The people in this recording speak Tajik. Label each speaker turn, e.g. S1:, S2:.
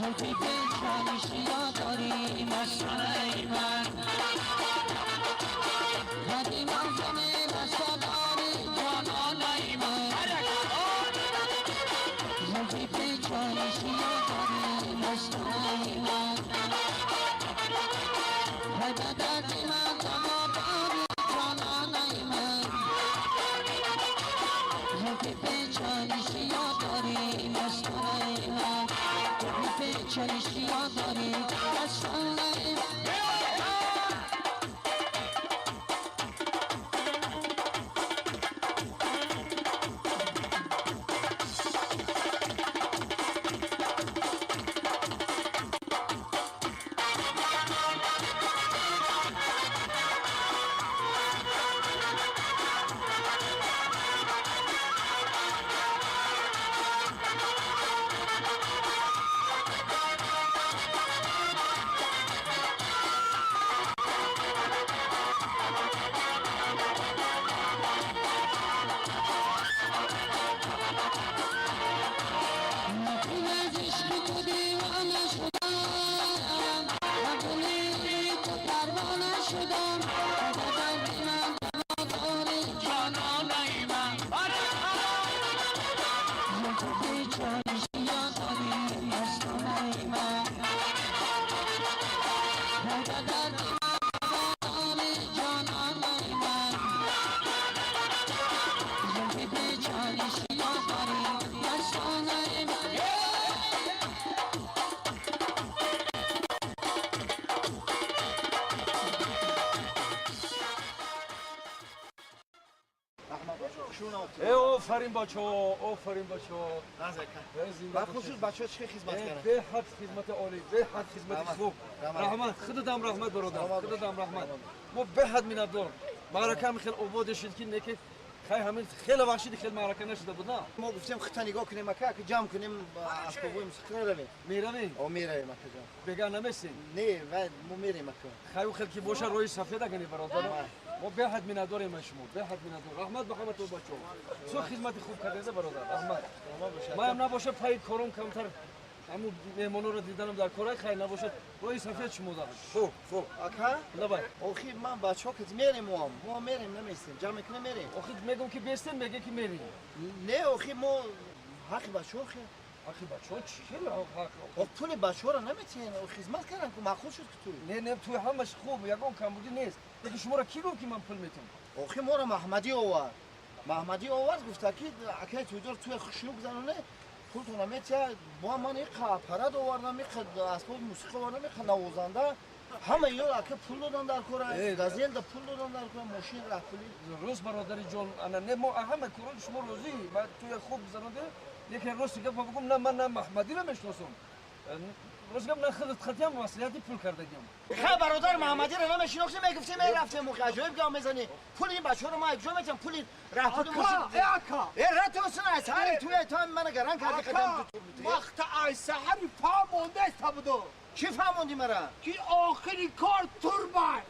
S1: زلفی پیچانی شیا داری مستانه من هدی منظم رستگاری جانانه من زلفی پیچانی شیا داری مستانه من هدی دردی من دوا داری جانانه من زلفی پیچانی شیا داری مستانه من زلفی پیچانی شیا داری مستانه من.
S2: Офарин бачаҳо, офарин бачаҳо.
S3: Бахусус бачаҳо чӣ хизмат карданд?
S2: Беҳад хизмати олӣ, беҳад хизмати хуб. Раҳмат, худатам раҳмат бародар, худатам раҳмат. Мо беҳад миннатдор. Маърака ҳам хел ободе шуд ки неки хай ҳамин хеле вақт шуд хел маърака нашуда буд, на?
S3: Мо гуфтем хита нигоҳ кунем ака, ака ҷамъ кунем асбобҳои мусиқӣ меравем.
S2: Меравем?
S3: О, меравем ака ҷон.
S2: Бега намесем?
S3: Не, вай мо мерем ака.
S2: Хай хел ки боша роҳи сафед агани бародар. Мо беҳад миннатдорем аз шумо, беҳад миннатдор. Раҳмат ба ҳаматон бачаҳо. Бисёр хизмати хуб кардед бародар, раҳмат. Маям набошад пайи кором камтар ҳамун меҳмонҳоро диданам дар корай хай набошад роҳи сафед шумо дорам. Хуб, хуб.
S3: Ака?
S2: Давай.
S3: Охир ман бачаҳо ки мерем моам. Мо мерем наместем. Ҷамъ мекунем мерем.
S2: Охир мегӯм ки бестем, меге ки мерем.
S3: Не, охир мо ҳаққи бачаҳо хе.
S2: Ҳаққи бачаҳо чӣ хел ҳақ?
S3: Ох пули бачаҳоро наметиҳем. Хизмат кардам ку маъқул шуд ки ту.
S2: Не, не, туи ҳамаш хуб, ягон камбудӣ нест. Лекин шуморо кӣ гуфт ки ман пул метиҳам?
S3: Охир моро Маҳмадӣ овард. Маҳмадӣ овард гуфта ки акай туйдор туя хушнук заноне пултона метиҳад. Бо ман иқа аппарат овардам, иқа асбоби мусиқӣ овардам, иқа навозанда. Ҳама иёро ака пул додан дар кора, газелда пул додан дар кора, мошин раҳпулӣ.
S2: Рост бародари ҷон, ана не мо ҳама корони шумо розӣ, ва туя хуб заноде, лекин рости гапа бигӯм, на ман на Маҳмадиро мешиносам. Рост гап на худат хатиам маслиҳати пул кардагиам.
S3: Хай бародар Маҳмадиро намешинохтем, мегуфтем мерафтем, охи аҷоиб гап мезанӣ. Пули ин бачаҳоро ман якҷо метиҳам, пули раҳпули мошин.
S4: Ака, э ака.
S3: Э ратосын ай саҳари туя то мана гаран карди қадам ту.
S4: Вақта ай саҳари фаҳмондаст табудо.
S3: Чӣ фаҳмондӣ мара?
S4: Ки охири кор турбай.